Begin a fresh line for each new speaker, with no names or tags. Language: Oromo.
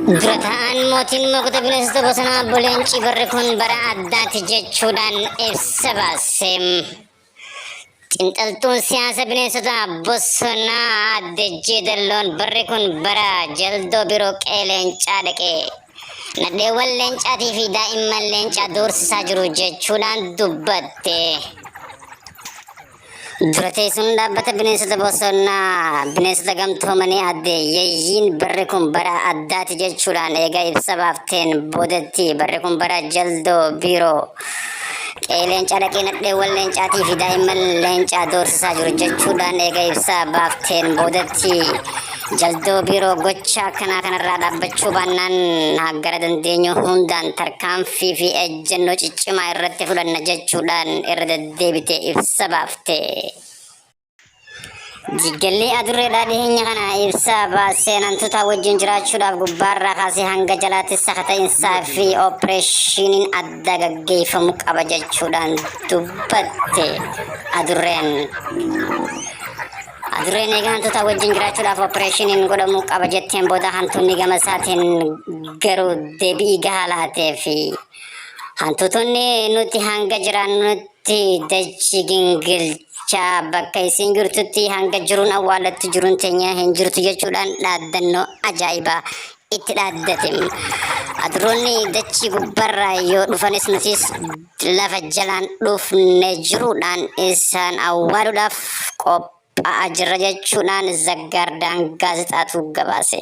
Dura ta'an mootiin mookota bineensota bosonaa obbo Leencii barri kun bara addaati jechuudhaan ibsa baase. Xinxaltuun siyaasa bineensota bosonaa aadde Jeedalloon barri kun bara jaldoo biroo qe'ee leencaa dhaqee nadheewwan leencaatii fi daa'imman leencaa doorsisaa jiru jechuudhaan dubbatte. Dura teessuun dhaabbata bineensota bosonaa bineensota gamtoomanii aadde Yayyiin barri kun bara addaati jechuudhaan eega ibsa baafteen boodatti barri kun bara jaldoo biiroo qe'ee leencaa dhaqee nadheewwan leencaatii fi daa'imman leencaa doorsisaa jiru jechuudhaan eega ibsa baafteen boodatti jaldoo biiroo gocha akkanaa kanarraa dhaabbachuu baannaan gara dandeenyu hundaan tarkaanfii fi ejjennoo ciccimaa irratti fudhanna jechuudhaan irra deddeebite ibsa baafte. Jiggalli adurreedhaa dhiheenya kana ibsa baaseen hantuutaa wajjin jiraachuudhaaf gubbaarraa kaasee hanga jalaatti sakata'insaa fi opereeshiniin adda gaggeeffamu qaba jechuudhaan dubbatte adurreen. Adurreen eega hantuutaa wajjin jiraachuudhaaf opereeshiniin godhamuu qaba jetteen booda hantuunni gama isaatiin garuu deebii gahaa laatee fi hantuutonni nuti hanga jiraannutti Tti dachii gingilchaa bakka isiin jirtutti hanga jiruun awwaalatti jiruun teenya hin jirtu jechuudhaan dhaaddannoo ajaa'ibaa itti dhaaddate. Adurroonni dachii gubbarraa yoo dhufanis nutis lafa jalaan dhufne jiruudhaan isaan awwaaluudhaaf qophaa'aa jirra jechuudhaan Zaggaardaan gaazexaatu gabaase.